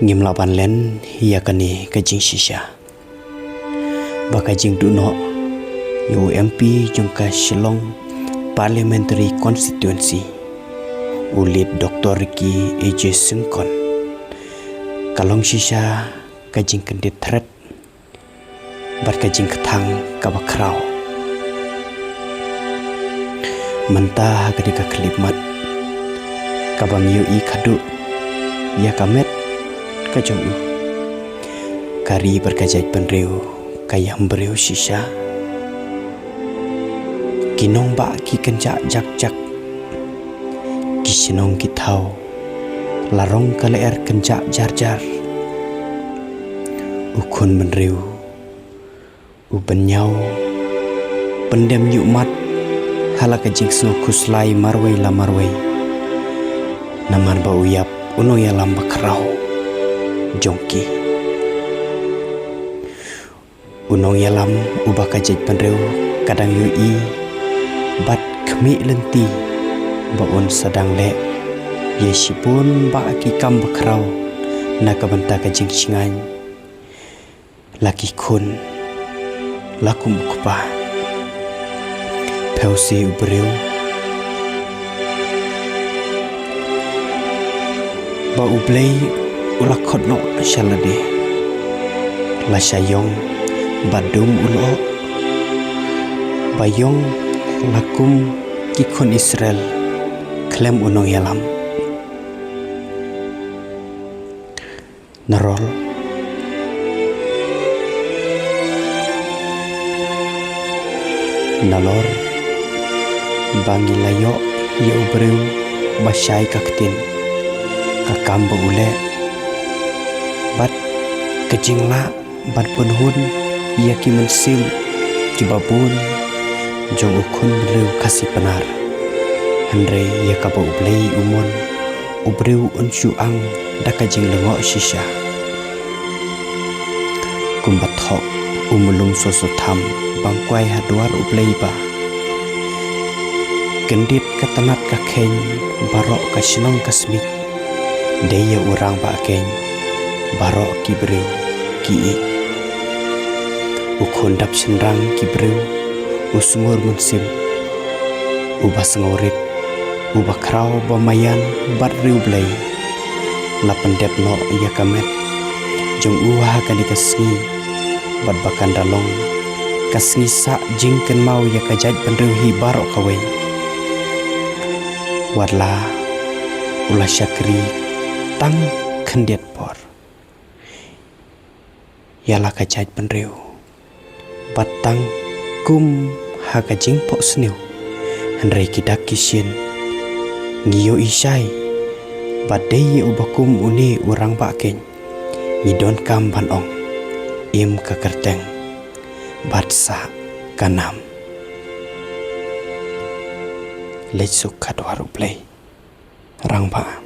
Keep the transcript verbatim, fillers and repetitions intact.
Ngim lah ban len ïa kane ka jingshisha. Ba ka jingduh noh ïa u M P jong ka Shillong Parliamentary Constituency, u Lt Doctor Ricky A J Syngkon, ka long shisha ka jingkyndit thret bad ka jingkthang kaba khraw. Mynta ha kane ka khyllipmat, kaba ngi ïohi khadduh ïa ka met ka jong u, ka ri bad ka jaitbynriew ka ïam briew shisha. Ki nongbah ki kynjah jak jak, ki shnong ki thaw la rong ka lyer kynjah jar jar. U khun bynriew u bynñiaw pyndem ñiuhmat ha la ka jingsngewkhuslai marwei la marwei, namar ba u ïap u nongïalam bakhraw jong ki. U nongïalam uba ka jaitbynriew ka dang ïohi bad khmih lynti ba un sa dang leh ïa shibun bah ki kam bakhraw na ka bynta ka jingshngaiñ. La ki khun, la kum u kpa. Phi ïohi u briew ba U Blei u la khot noh sha lade, la sha ïong bad dum u lyoh, ba ïong la kum ki khun Israel khlem u nongïalam. Nalor, nalor ba ngi la ïoh ïa u briew ba shai ka ktien, ka kam ba u leh, bad ka jinglah ban pynhun ïa ki mynsiem kiba bun jong u khun briew Khasi Pnar. Hynrei ïa kaba U Blei u mon, u briew un shu ang da ka jinglyngngoh shisha. Kumba thoh u mlung soso tham ba ngi kwai ha dwar U Blei ba kyndit ka tnat ka kheiñ baroh ka shnong ka smit, dei ïa u rangbah keiñ baroh ki briew ki ïeit. U khun dap shynrang ki briew, u sngur mynsiem, uba sngewrit, uba khraw ba maïan bad riewblei, la pyndep noh ïa ka met jong u ha kane ka sngi, bad ba kan da long ka sngi sah jingkynmaw ïa ka jaitbynriew hi baroh kawei. Wat la u la shakri tang khyndiat por ïa la ka jaitbynriew, bad tang kum ha ka jingphohsniew, hynrei ki dak ki shin ngi ïohi shai ba dei ïa uba kum une u rangbah keiñ, ngi donkam ban ong, im ka kyrteng bad sah ka nam. Leit suk ha dwar U Blei, rangbah.